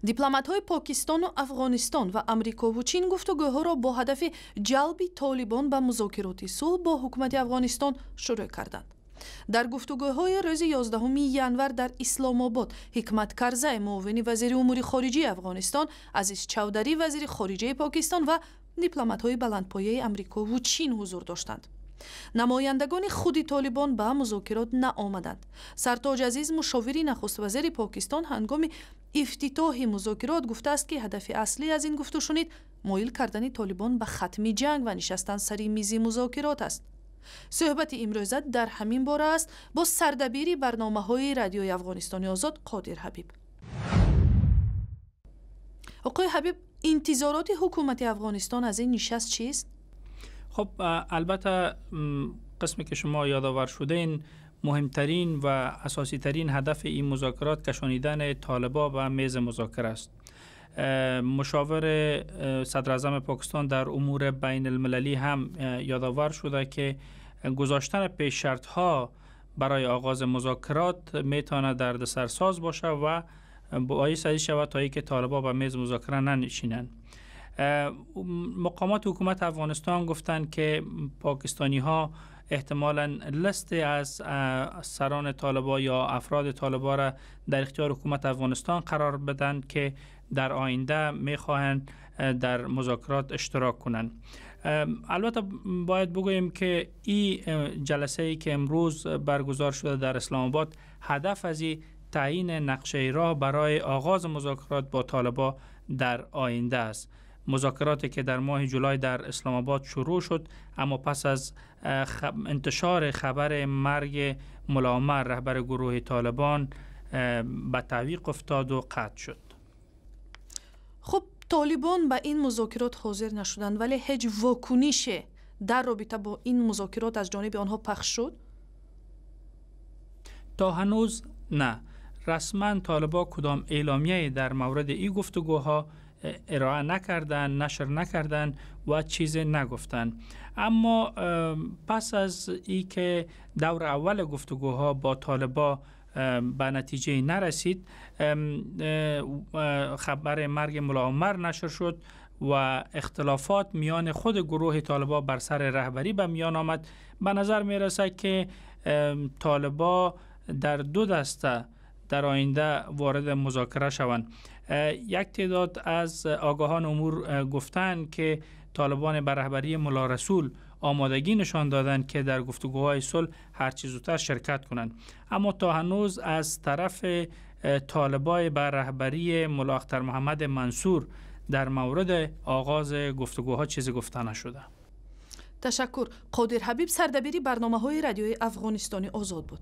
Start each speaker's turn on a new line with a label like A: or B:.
A: Дипломатҳои Покистону Афғонистон ва Амрикову Чин гуфтугӯҳоро бо ҳадафи ҷалби Толибон ба музокироти сулҳ бо ҳукумати Афғонистон шурӯъ карданд. Дар гуфтугӯҳои рӯзи 11 январ дар Исломобод Ҳикмат Карзай, муовини вазири умури хориҷии Афғонистон, Азиз Чавдарӣ, вазири хориҷаи Покистон ва дипломатҳои баландпояи Амрикову Чин ҳузур доштанд. Намояндагони худи Толибон ба музокирот наомаданд. Сартоҷ Азиз, мушовири нахуствазири Покистон, ҳангоми ифтитоҳи музокирот гуфтааст, ки ҳадафи аслӣ аз ин гуфтушунид моил кардани Толибон ба хатми ҷанг ва нишастан сари мизи музокирот аст. Суҳбати имрӯза дар ҳамин бора аст бо сардабири барномаҳои Радиои Афғонистони Озод Қодир Ҳабиб. Оқои Ҳабиб, интизороти ҳукумати Афғонистон аз ин нишаст чист?
B: خب، البته قسمی که شما یادآور شدین، مهمترین و اساسی ترین هدف این مذاکرات کشانیدن طالبا به میز مذاکره است. مشاور صدر پاکستان در امور بین المللی هم یادآور شده که گذاشتن پیش شرط ها برای آغاز مذاکرات میتونه دردسرساز باشه و باعث شود تا اینکه طالبا به میز مذاکره ننشینند. مقامات حکومت افغانستان گفتند که پاکستانی ها احتمالا لست از سران طالبا یا افراد طالبا را در اختیار حکومت افغانستان قرار بدن که در آینده میخواهند در مذاکرات اشتراک کنند. البته باید بگوییم که این جلسه ای که امروز برگزار شده در اسلام آباد، هدف از این تعیین نقشه راه برای آغاز مذاکرات با طالبا در آینده است. مذاکراتی که در ماه جولای در اسلام آباد شروع شد، اما پس از انتشار خبر مرگ ملا عمر، رهبر گروه طالبان، به تعویق افتاد و قطع شد.
A: خب، Толибон ба ин музокирот ҳозир нашуданд, вале ҳеҷ вокунише дар робита бо ин музокирот аз ҷониби онҳо пахш шуд?
B: تا هنوز نه. رسما طالبا کدام اعلامیه در مورد این گفتگوها ارائه نکردن، نشر نکردن و چیز نگفتن. اما پس از ای که دور اول گفتگوها با طالبا به نتیجه نرسید، خبر مرگ ملا عمر نشر شد و اختلافات میان خود گروه طالبا بر سر رهبری به میان آمد. به نظر می رسد که طالبا در دو دسته در آینده وارد مذاکره شوند. یک تعداد از آگاهان امور گفتند که طالبان به رهبری ملا رسول آمادگی نشان دادند که در گفتگوهای صلح هرچی زودتر شرکت کنند، اما تا هنوز از طرف طالبای به رهبری ملا اختر محمد منصور در مورد آغاز گفتگوها چیزی گفته نشده.
A: Ташаккур. Қодир Ҳабиб, сардабири барномаҳои Радиои Афғонистони Озод буд.